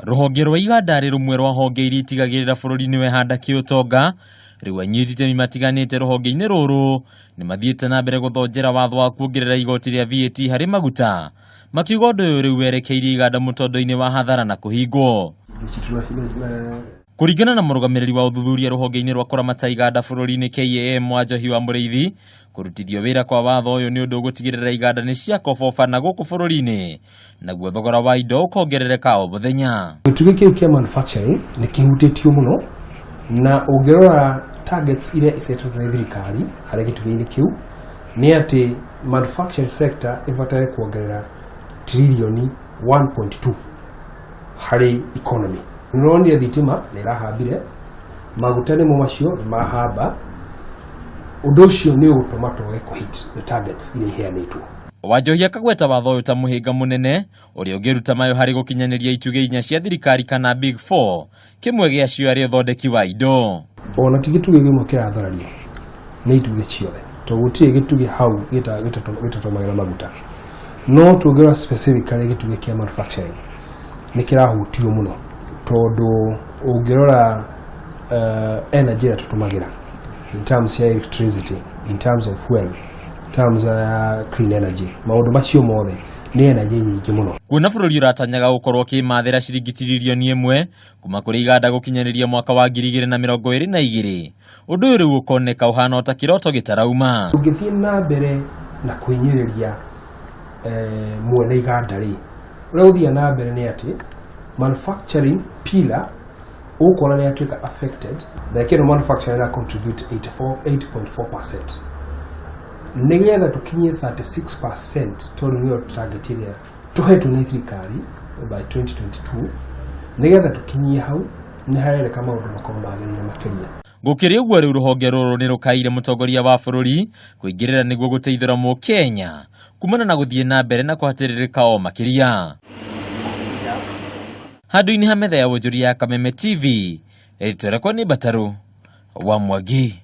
Rũhonge rwa iganda arĩ rũmwe rwa honge iria itigagĩrĩra bũrũri nĩ wehanda kĩũtonga, rĩu anyiti itemi matiganĩte rũhonge-inĩ rũrũ nĩ mathiĩte na mbere gũthonjera watho wa kuongerera igoti rĩa VAT harĩ maguta, makiuga ũndũ ũyũ rĩu werekeirie iganda mũtondo-inĩ wa hathara na kũhingwo. Kũringana na mũrũgamĩrĩri wa ũthuthuria rũhonge-inĩ rwa kũramata iganda bũrũri-inĩ KAM Wanjohi wa Mũrĩithi, kũrutithio wĩra kwa watho ũyũ nĩ ũndũ ũgũtigĩrĩra iganda nĩ ciakoboba na gũkũ bũrũri-inĩ, naguo thogora wa indo ũkongerereka o mũthenya. Gĩtugĩ kĩu kĩa manufacturing nĩ kĩhutĩtio mũno na ũngĩrora targets iria isetĩtwo nĩ thirikari harĩ gĩtugĩ-inĩ kĩu nĩ atĩ manufacturing sector ĩbatare kuongerera tririoni 1.2 harĩ economy. Nĩũronire thitima nĩ ĩrahambire, maguta nĩmo macio nĩ mahamba, ũndũ ũcio nĩ ũgũtũma twage kũ hit the targets iria iheanĩtwo. Wanjohi akagweta watho ũyũ ta mũhĩnga mũnene ũrĩa ũngĩruta mayũ harĩ gũkinyanĩria itugĩ inya cia thirikari kana Big Four, kĩmwe gĩacio arĩ ũthondeki wa indo. Ona ti gĩtugĩ kĩmwe kĩratharario, nĩ itugĩ ciothe, tondũ gũtirĩ gĩtugĩ hau gĩtatũmagĩra maguta. No tũngĩrora specifically gĩtugĩ kĩa manufacturing nĩ kĩrahutio mũno, tondũ ũngĩrora energy ĩrĩa tũtũmagĩra in terms ya electricity, in terms of fuel, in terms ya clean energy, maũndũ macio mothe nĩ energy nyingĩ mũno. Kuona bũrũri ũratanyaga gũkorwo ũkĩmathĩra ciringi tiririoni ĩmwe kuma kũrĩ iganda gũkinyanĩria mwaka wa 2022, ũndũ ũyũ rĩu ũkoneka ũhana o ta kĩroto gĩtarauma. Ũngĩthiĩ na mbere na kũhinyĩrĩria mwene iganda rĩ, ũrĩa gũthiaga na mbere nĩ atĩ manufacturing pillar ũkona nĩ yatuĩka affected. Ndagĩka ĩno manufacturing ĩra contribute 84 8.4%, nĩgetha tũkinyie 36%, tondũ nĩyo target ĩrĩa tũhetwo nĩ thirikari by 2022. Nĩgetha tũkinyie hau nĩ harereka maũndũ makorwo magĩrĩire makĩria. Gũkĩrĩ ũguo, rĩu rũhonge rũrũ nĩ rũkaire mũtongoria wa bũrũri kũingĩrĩra nĩguo gũteithũra mũkenya kumana na gũthiĩ na mbere na kũhatĩrĩrĩka o makĩria. Handũ-inĩ ha metha ya wonjoria ya Kameme TV, rĩtwa rĩakwa nĩ Mbatarũ wa Mwangi.